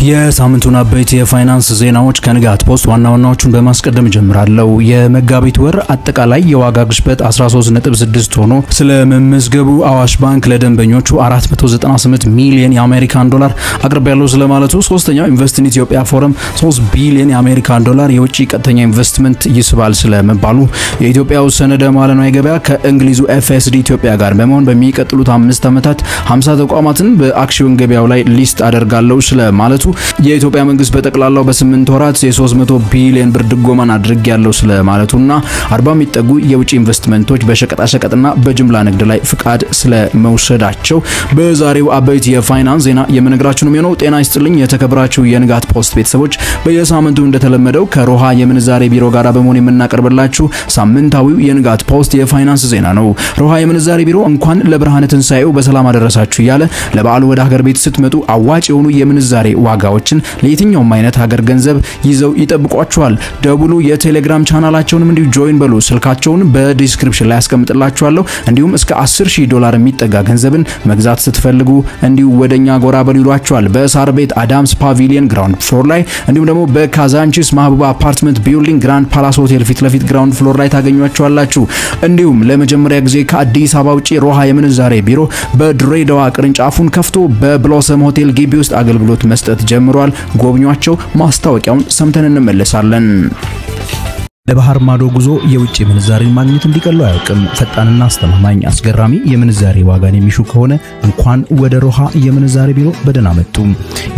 የሳምንቱን አበይት የፋይናንስ ዜናዎች ከንጋት ፖስት ዋና ዋናዎቹን በማስቀደም ጀምራለሁ። የመጋቢት ወር አጠቃላይ የዋጋ ግሽበት 13.6 ሆኖ ስለመመዝገቡ፣ አዋሽ ባንክ ለደንበኞቹ 498 ሚሊዮን የአሜሪካን ዶላር አቅርቤያለሁ ስለማለቱ፣ ሶስተኛው Invest in Ethiopia ፎረም 3 ቢሊዮን የአሜሪካን ዶላር የውጭ ቀጥተኛ ኢንቨስትመንት ይስባል ስለመባሉ፣ የኢትዮጵያው ሰነደ መዋዕለ ንዋይ ገበያ ከእንግሊዙ FSD ኢትዮጵያ ጋር በመሆን በሚቀጥሉት 5 ዓመታት 50 ተቋማትን በአክሲዮን ገበያው ላይ list አደርጋለሁ ስለማለቱ፣ የኢትዮጵያ መንግስት በጠቅላላው በ8 ወራት የ300 ቢሊዮን ብር ድጎማን አድርጌያለሁ ስለማለቱና 40 የሚጠጉ የውጭ ኢንቨስትመንቶች በሸቀጣሸቀጥና በጅምላ ንግድ ላይ ፍቃድ ስለመውሰዳቸው በዛሬው አበይት የፋይናንስ ዜና የምነግራችሁ ነው የሚሆነው። ጤና ይስጥልኝ የተከበራችሁ የንጋት ፖስት ቤተሰቦች፣ በየሳምንቱ እንደተለመደው ከሮሃ የምንዛሬ ቢሮ ጋር በመሆን የምናቀርብላችሁ ሳምንታዊው የንጋት ፖስት የፋይናንስ ዜና ነው። ሮሃ የምንዛሬ ቢሮ እንኳን ለብርሃነ ትንሳኤው በሰላም አደረሳችሁ እያለ ለበዓሉ ወደ ሀገር ቤት ስትመጡ አዋጭ የሆኑ የምንዛሬ ዋጋዎችን ለየትኛውም አይነት ሀገር ገንዘብ ይዘው ይጠብቋችኋል። ደውሉ። የቴሌግራም ቻናላቸውንም እንዲሁ join በሉ። ስልካቸውን በ description ላይ አስቀምጥላችኋለሁ። እንዲሁም እስከ 10,000 ዶላር የሚጠጋ ገንዘብን መግዛት ስትፈልጉ እንዲሁ ወደኛ ጎራ በሉ ይሏችኋል። በሳር ቤት አዳምስ ፓቪሊየን ground floor ላይ፣ እንዲሁም ደግሞ በካዛንቺስ ማህቡባ አፓርትመንት building ግራንድ ፓላስ ሆቴል ፊት ለፊት ground floor ላይ ታገኟቸዋላችሁ። እንዲሁም ለመጀመሪያ ጊዜ ከአዲስ አበባ ውጪ ሮሃ የምንዛሬ ቢሮ በድሬዳዋ ቅርንጫፉን ከፍቶ በብሎሰም ሆቴል ግቢ ውስጥ አገልግሎት መስጠት ጀምሯል። ጎብኟቸው። ማስታወቂያውን ሰምተን እንመለሳለን። ለባህር ማዶ ጉዞ የውጭ ምንዛሬን ማግኘት እንዲቀለው አያውቅም። ፈጣንና አስተማማኝ አስገራሚ የምንዛሬ ዋጋን የሚሹ ከሆነ እንኳን ወደ ሮሃ የምንዛሬ ቢሮ በደህና መጡ።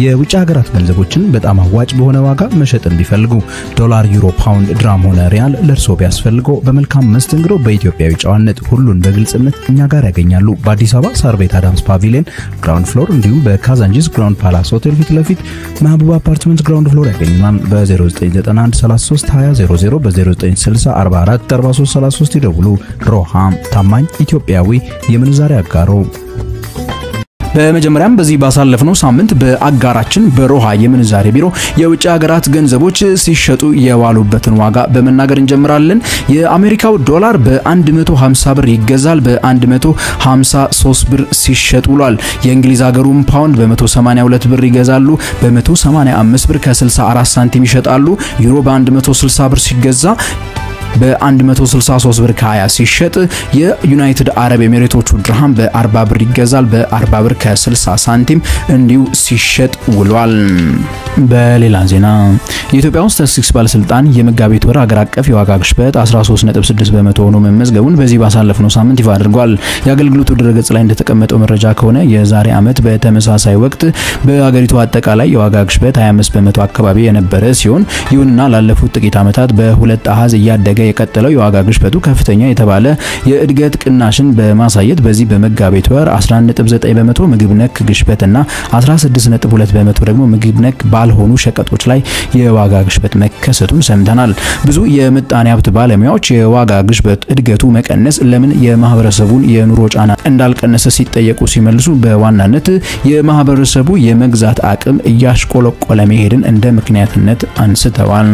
የውጭ ሀገራት ገንዘቦችን በጣም አዋጭ በሆነ ዋጋ መሸጥን ቢፈልጉ፣ ዶላር፣ ዩሮ፣ ፓውንድ፣ ድራም ሆነ ሪያል ለእርሶ ቢያስፈልገው በመልካም መስተንግዶ በኢትዮጵያዊ ጨዋነት ሁሉን በግልጽነት እኛ ጋር ያገኛሉ። በአዲስ አበባ ሳር ቤት አዳምስ ፓቪሊየን ground floor፣ እንዲሁም በካዛንቺስ ግራንድ ፓላስ ሆቴል ፊት ለፊት ማህቡብ አፓርትመንት ground floor ያገኙናል። በ0991 33 20 00፣ በ0960 44 43 33 ይደውሉ። ሮሃ፣ ታማኝ ኢትዮጵያዊ የምንዛሬ አጋሮ። በመጀመሪያም በዚህ ባሳለፍነው ሳምንት በአጋራችን በሮሃ የምንዛሬ ቢሮ የውጭ ሀገራት ገንዘቦች ሲሸጡ የዋሉበትን ዋጋ በመናገር እንጀምራለን። የአሜሪካው ዶላር በ150 ብር ይገዛል፣ በ153 ብር ሲሸጥ ውሏል። የእንግሊዝ ሀገሩን ፓውንድ በ182 ብር ይገዛሉ፣ በ185 ብር ከ64 ሳንቲም ይሸጣሉ። ዩሮ በ160 ብር ሲገዛ በ163 ብር ከ20 ሲሸጥ፣ የዩናይትድ አረብ ኤሚሬቶቹ ድርሃም በ40 ብር ይገዛል፣ በ40 ብር ከ60 ሳንቲም እንዲሁ ሲሸጥ ውሏል። በሌላ ዜና የኢትዮጵያ ውስጥ ስታቲስቲክስ ባለስልጣን የመጋቢት ወር አገር አቀፍ የዋጋ ግሽበት 13.6% ሆኖ መመዝገቡን በዚህ ባሳለፍነው ሳምንት ይፋ አድርጓል። የአገልግሎቱ ድረገጽ ላይ እንደተቀመጠው መረጃ ከሆነ የዛሬ ዓመት በተመሳሳይ ወቅት በአገሪቱ አጠቃላይ የዋጋ ግሽበት 25% አካባቢ የነበረ ሲሆን፣ ይሁንና ላለፉት ጥቂት ዓመታት በሁለት አሃዝ እያደገ የቀጠለው የዋጋ ግሽበቱ ከፍተኛ የተባለ የእድገት ቅናሽን በማሳየት በዚህ በመጋቢት ወር 11.9% ምግብ ነክ ግሽበትና 16.2% ደግሞ ምግብ ነክ ባልሆኑ ሸቀጦች ላይ የዋጋ ግሽበት መከሰቱን ሰምተናል። ብዙ የምጣኔ ሀብት ባለሙያዎች የዋጋ ግሽበት እድገቱ መቀነስ ለምን የማህበረሰቡን የኑሮ ጫና እንዳልቀነሰ ሲጠየቁ ሲመልሱ በዋናነት የማህበረሰቡ የመግዛት አቅም እያሽቆለቆለ መሄድን እንደ ምክንያትነት አንስተዋል።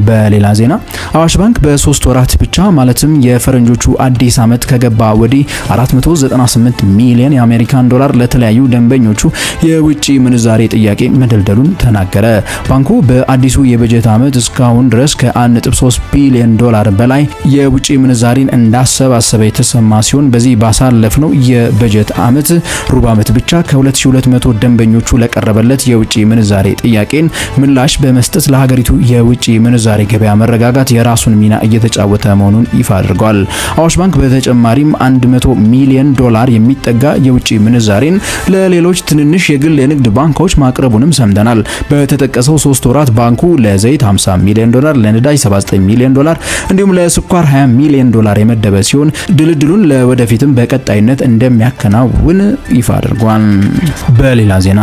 በሌላ ዜና አዋሽ ባንክ በ3 ወራት ብቻ፣ ማለትም የፈረንጆቹ አዲስ ዓመት ከገባ ወዲህ፣ 498 ሚሊዮን የአሜሪካን ዶላር ለተለያዩ ደንበኞቹ የውጭ ምንዛሬ ጥያቄ መደልደሉን ተናገረ። ባንኩ በአዲሱ የበጀት ዓመት እስካሁን ድረስ ከ1.3 ቢሊዮን ዶላር በላይ የውጭ ምንዛሬን እንዳሰባሰበ የተሰማ ሲሆን፣ በዚህ ባሳለፍነው የበጀት ዓመት ሩብ ዓመት ብቻ ከ2200 ደንበኞቹ ለቀረበለት የውጭ ምንዛሬ ጥያቄን ምላሽ በመስጠት ለሀገሪቱ የውጭ ምንዛሬ ገበያ መረጋጋት የራሱን ሚና እየተጫወተ መሆኑን ይፋ አድርጓል። አዋሽ ባንክ በተጨማሪም 100 ሚሊዮን ዶላር የሚጠጋ የውጭ ምንዛሬን ለሌሎች ትንንሽ የግል የንግድ ባንኮች ማቅረቡንም ሰምተናል። በተጠቀሰው 3 ወራት ባንኩ ለዘይት 50 ሚሊዮን ዶላር፣ ለነዳጅ 79 ሚሊዮን ዶላር እንዲሁም ለስኳር 20 ሚሊዮን ዶላር የመደበ ሲሆን ድልድሉን ለወደፊትም በቀጣይነት እንደሚያከናውን ይፋ አድርጓል። በሌላ ዜና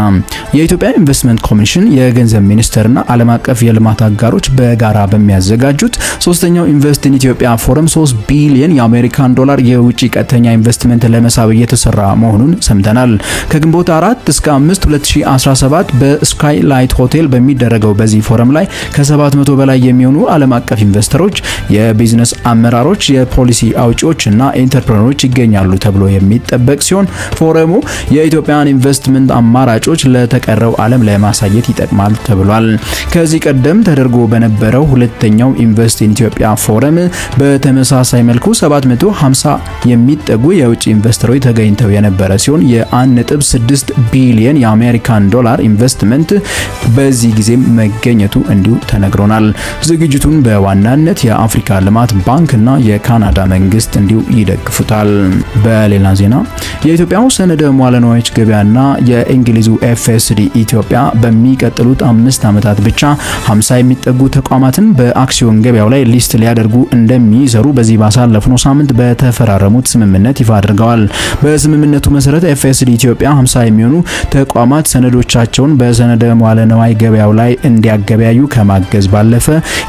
የኢትዮጵያ ኢንቨስትመንት ኮሚሽን፣ የገንዘብ ሚኒስቴርና ዓለም አቀፍ የልማት አጋሮች በጋራ በሚያዘጋጁት ሶስተኛው Invest in Ethiopia ፎረም 3 ቢሊዮን የአሜሪካን ዶላር የውጭ ቀጥተኛ ኢንቨስትመንት ለመሳብ እየተሰራ መሆኑን ሰምተናል። ከግንቦት 4 እስከ 5 2017 በስካይላይት ሆቴል በሚደረገው በዚህ ፎረም ላይ ከ700 በላይ የሚሆኑ ዓለም አቀፍ ኢንቨስተሮች፣ የቢዝነስ አመራሮች፣ የፖሊሲ አውጪዎች እና ኢንተርፕረነሮች ይገኛሉ ተብሎ የሚጠበቅ ሲሆን ፎረሙ የኢትዮጵያን ኢንቨስትመንት አማራጮች ለተቀረው ዓለም ለማሳየት ይጠቅማል ተብሏል። ከዚህ ቀደም ተደርጎ በነበረው ሁለተኛው ኢንቨስት ኢን ኢትዮጵያ ፎረም በተመሳሳይ መልኩ 750 የሚጠጉ የውጭ ኢንቨስተሮች ተገኝተው የነበረ ሲሆን የ1.6 ቢሊዮን የአሜሪካን ዶላር ኢንቨስትመንት በዚህ ጊዜ መገኘቱ እንዲሁ ተነግሮናል። ዝግጅቱን በዋናነት የአፍሪካ ልማት ባንክና የካናዳ መንግስት እንዲሁ ይደግፉታል። በሌላ ዜና የኢትዮጵያው ሰነደ መዋዕለ ንዋዮች ገበያና የእንግሊዙ ኤፍኤስዲ ኢትዮጵያ በሚቀጥሉት 5 ዓመታት ብቻ 50 የሚጠጉ ተቋማትን በአክሲዮን ገበያው ላይ list ሊያደርጉ እንደሚሰሩ በዚህ ባሳለፍነው ሳምንት በተፈራረሙት ስምምነት ይፋ አድርገዋል። በስምምነቱ መሰረት ኤፍኤስዲ ኢትዮጵያ 50 የሚሆኑ ተቋማት ሰነዶቻቸውን በሰነደ መዋዕለ ንዋይ ገበያው ላይ እንዲያገበያዩ ከማገዝ ባለፈ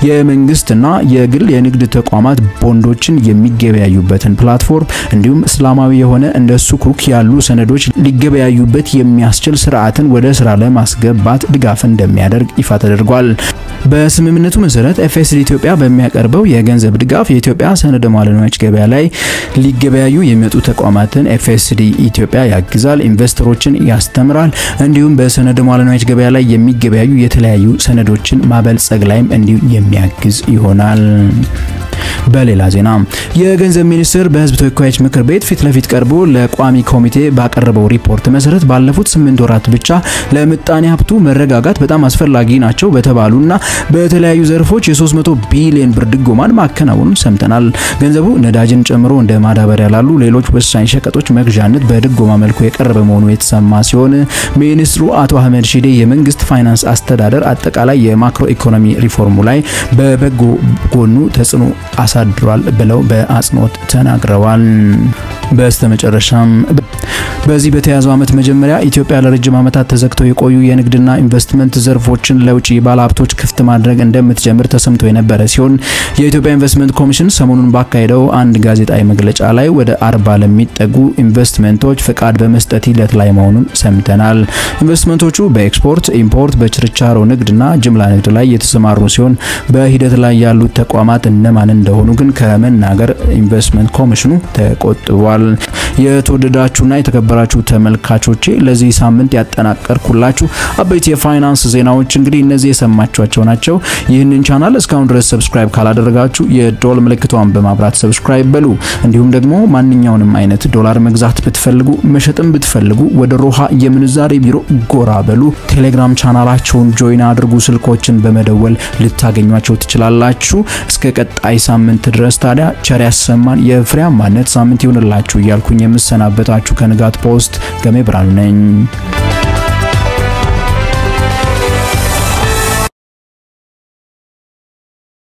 የመንግስትና የግል የንግድ ተቋማት ቦንዶችን የሚገበያዩበትን platform እንዲሁም እስላማዊ የሆነ እንደ ሱኩክ ያሉ ሰነዶች ሊገበያዩበት የሚያስችል ስርዓትን ወደ ስራ ለማስገባት ድጋፍ እንደሚያደርግ ይፋ ተደርጓል። በስምምነቱ መሰረት ኤፍኤስዲ ኢትዮጵያ በሚያቀርበው የገንዘብ ድጋፍ የኢትዮጵያ ሰነደ መዋዕለ ንዋዮች ገበያ ላይ ሊገበያዩ የሚመጡ ተቋማትን ኤፍኤስዲ ኢትዮጵያ ያግዛል፣ ኢንቨስተሮችን ያስተምራል፣ እንዲሁም በሰነደ መዋዕለ ንዋዮች ገበያ ላይ የሚገበያዩ የተለያዩ ሰነዶችን ማበልጸግ ላይም እንዲሁ የሚያግዝ ይሆናል። በሌላ ዜና የገንዘብ ሚኒስቴር በህዝብ ተወካዮች ምክር ቤት ፊት ለፊት ቀርቦ ለቋሚ ኮሚቴ ባቀረበው ሪፖርት መሰረት ባለፉት 8 ወራት ብቻ ለምጣኔ ሀብቱ መረጋጋት በጣም አስፈላጊ ናቸው በተባሉና በተለያዩ ዘርፎች የ300 ቢሊዮን ብር ድጎማን ማከናወኑን ሰምተናል። ገንዘቡ ነዳጅን ጨምሮ እንደ ማዳበሪያ ላሉ ሌሎች ወሳኝ ሸቀጦች መግዣነት በድጎማ መልኩ የቀረበ መሆኑ የተሰማ ሲሆን ሚኒስትሩ አቶ አህመድ ሺዴ የመንግስት ፋይናንስ አስተዳደር አጠቃላይ የማክሮ ኢኮኖሚ ሪፎርሙ ላይ በበጎ ጎኑ ተጽዕኖ አሳድሯል ብለው በአጽንኦት ተናግረዋል። በስተመጨረሻም በዚህ በተያዘው ዓመት መጀመሪያ ኢትዮጵያ ለረጅም ዓመታት ተዘግተው የቆዩ የንግድና ኢንቨስትመንት ዘርፎችን ለውጭ ባለሀብቶች ክፍት ማድረግ እንደምትጀምር ተሰምቶ የነበረ ሲሆን የኢትዮጵያ ኢንቨስትመንት ኮሚሽን ሰሞኑን ባካሄደው አንድ ጋዜጣዊ መግለጫ ላይ ወደ 40 ለሚጠጉ ኢንቨስትመንቶች ፍቃድ በመስጠት ሂደት ላይ መሆኑን ሰምተናል። ኢንቨስትመንቶቹ በኤክስፖርት፣ ኢምፖርት፣ በችርቻሮ ንግድና ጅምላ ንግድ ላይ የተሰማሩ ሲሆን በሂደት ላይ ያሉት ተቋማት እነማን እንደሆኑ ግን ከመናገር ኢንቨስትመንት ኮሚሽኑ ተቆጥቧል። የተወደዳችሁና የተከበራችሁ ተመልካቾቼ ለዚህ ሳምንት ያጠናቀርኩላችሁ አበይት የፋይናንስ ዜናዎች እንግዲህ እነዚህ የሰማችኋቸው ናቸው። ይህንን ቻናል እስካሁን ድረስ subscribe ካላደረጋችሁ የደወል ምልክቷን በማብራት subscribe በሉ። እንዲሁም ደግሞ ማንኛውንም አይነት ዶላር መግዛት ብትፈልጉ መሸጥም ብትፈልጉ ወደ ሮሃ የምንዛሬ ቢሮ ጎራ በሉ። ቴሌግራም ቻናላቸውን join አድርጉ። ስልኮችን በመደወል ልታገኟቸው ትችላላችሁ። እስከ ቀጣይ ሳምንት ድረስ ታዲያ ቸር ያሰማን፣ የፍሬያማነት ሳምንት ይሁንላችሁ እያልኩኝ የምሰናበታችሁ ከንጋት ፖስት ገሜ ብርሃኑ ነኝ።